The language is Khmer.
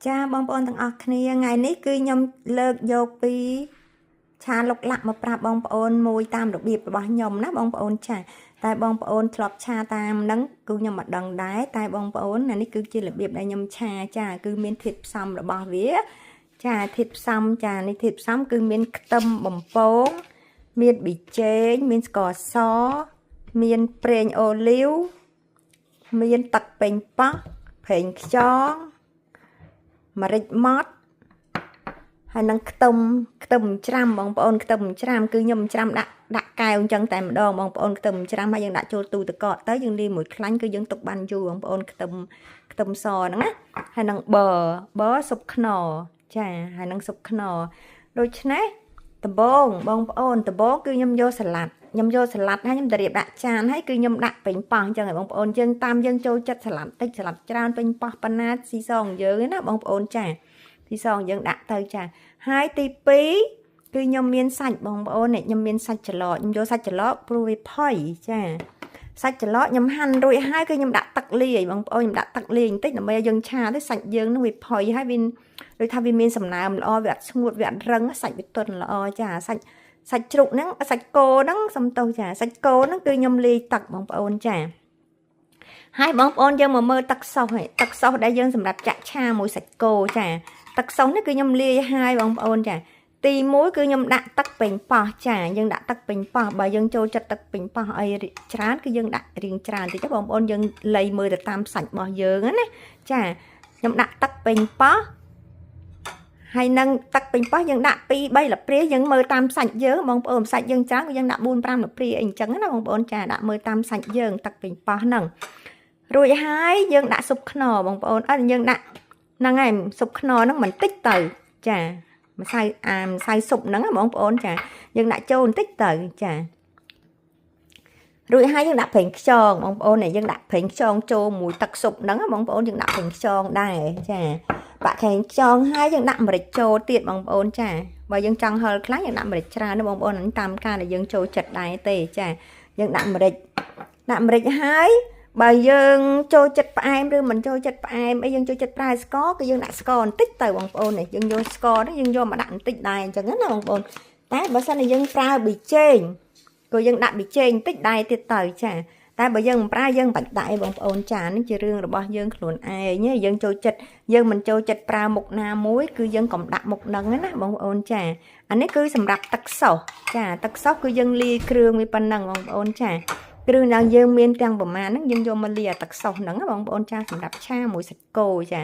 ចាបងប្អូនទាំងអស់គ្នាថ្ងៃនេះគឺខ្ញុំលើកយកពីឆាឡុកឡាក់មកប្រាប់បងប្អូនមួយតាមរបៀបរបស់ខ្ញុំណាបងប្អូនចាតែបងប្អូនធ្លាប់ឆាតាមហ្នឹងគឺខ្ញុំមិនដឹងដែរតែបងប្អូនអានេះគឺជារបៀបដែលខ្ញុំឆាចាគឺមានធាតុផ្សំរបស់វាចាធាតុផ្សំចានេះធាតុផ្សំគឺមានខ្ទឹមបំពងមានប៊ីចេងមានស្ករសមានប្រេងអូលីវមានទឹកប៉េងប៉ោះប្រេងខ្យងម្រេចម៉ដ្ឋហើយនឹងខ្ទឹមខ្ទឹមច្រាំបងប្អូនខ្ទឹមច្រាំគឺខ្ញុំច្រាំដាក់ដាក់កែវអញ្ចឹងតែម្ដងបងប្អូនខ្ទឹមច្រាំហើយយើងដាក់ចូលទូទឹកកកទៅយើងលាយមួយខ្លាញ់គឺយើងទុកបានយូរបងប្អូនខ្ទឹមខ្ទឹមសហ្នឹងណាហើយនឹងបបស៊ុបខ្នុរចាហើយនឹងស៊ុបខ្នុរដូច្នេះដំបងបងប្អូនដំបងគឺខ្ញុំយកសាឡាត់ខ្ញុំយកសាឡាត់ហើយខ្ញុំទៅរៀបដាក់ចានហើយគឺខ្ញុំដាក់ប៉េងប៉ោះអញ្ចឹងឲ្យបងប្អូនយើងតាមយើងចូលចិត្តសាឡាត់តិចសាឡាត់ច្រើនប៉េងប៉ោះប៉ុណ្ណាស៊ីសងយើងណាបងប្អូនចាស៊ីសងយើងដាក់ទៅចាហើយទី2គឺខ្ញុំមានសាច់បងប្អូននេះខ្ញុំមានសាច់ច្រឡកខ្ញុំយកសាច់ច្រឡកព្រោះវាផុយចាសាច់ច្រឡកខ្ញុំហាន់រួចហើយគឺខ្ញុំដាក់ទឹកលាយបងប្អូនខ្ញុំដាក់ទឹកលាយបន្តិចដើម្បីឲ្យយើងឆាទៅសាច់យើងនឹងវាផុយហើយវាដូចថាវាមានសំណើមល្អវាអត់ស្ងួតវាអត់រឹងសាច់វាទន់ល្អចាសាច់សាច់ជ្រូកហ្នឹងសាច់គោហ្នឹងសំទោសចាសាច់គោហ្នឹងគឺខ្ញុំលាយទឹកបងប្អូនចាហើយបងប្អូនយើងមកមើលទឹកសុសហ៎ទឹកសុសដែលយើងសម្រាប់ចាក់ឆាមួយសាច់គោចាទឹកសុសនេះគឺខ្ញុំលាយហើយបងប្អូនចាទី1គឺខ្ញុំដាក់ទឹកប៉េងប៉ោះចាយើងដាក់ទឹកប៉េងប៉ោះបើយើងចូលចិត្តទឹកប៉េងប៉ោះអីច្រើនគឺយើងដាក់រៀងច្រើនតិចបងប្អូនយើងលៃមើលទៅតាមសាច់របស់យើងណាចាខ្ញុំដាក់ទឹកប៉េងប៉ោះហើយនឹងទឹកប៉េងប៉ោះយើងដាក់2 3លព្រាយើងមើលតាមសាច់យើងបងប្អូនសាច់យើងច្រើនយើងដាក់4 5លព្រាអីអញ្ចឹងណាបងប្អូនចាដាក់មើលតាមសាច់យើងទឹកប៉េងប៉ោះហ្នឹងរួចហើយយើងដាក់ស៊ុបខ្នុរបងប្អូនអត់យើងដាក់ហ្នឹងហើយស៊ុបខ្នុរហ្នឹងមិនតិចទៅចាម្សៅអាម្សៅស៊ុបហ្នឹងបងប្អូនចាយើងដាក់ចូលបន្តិចទៅចារួចហើយយើងដាក់ប្រេងខ្យងបងប្អូននេះយើងដាក់ប្រេងខ្យងចូលមួយទឹកស៊ុបហ្នឹងបងប្អូនយើងដាក់ប្រេងខ្យងដែរចាបាក់ប្រេងខ្យងហើយយើងដាក់ម្រេចចូលទៀតបងប្អូនចាបើយើងចង់ហឹរខ្លាំងយើងដាក់ម្រេចច្រើនណាបងប្អូនតាមការដែលយើងចូលចិត្តដែរទេចាយើងដាក់ម្រេចដាក់ម្រេចហើយបើយើងចូលចិត្តផ្អែមឬមិនចូលចិត្តផ្អែមអីយើងចូលចិត្តប្រើស្ករគឺយើងដាក់ស្ករបន្តិចទៅបងប្អូននេះយើងយកស្ករនេះយើងយកមកដាក់បន្តិចដែរអញ្ចឹងណាបងប្អូនតែបើសិនជាយើងប្រើប៊ីចេងក៏យើងដាក់ប៊ីចេងបន្តិចដែរទៀតទៅចាតែបើយើងមិនប្រើយើងមិនបាច់ដាក់ឯងបងប្អូនចានេះជារឿងរបស់យើងខ្លួនឯងយើងចូលចិត្តយើងមិនចូលចិត្តប្រើមុខណាមួយគឺយើងកុំដាក់មុខហ្នឹងណាបងប្អូនចាអានេះគឺសម្រាប់ទឹកសុសចាទឹកសុសគឺយើងលាយគ្រឿងវាប៉ុណ្ណឹងបងប្អូនចាគ្រឿងដែលយើងមានទាំងប្រមាណហ្នឹងយើងយកមកលាយអាទឹកសុសហ្នឹងបងប្អូនចាសម្រាប់ឆាមួយសាច់គោចា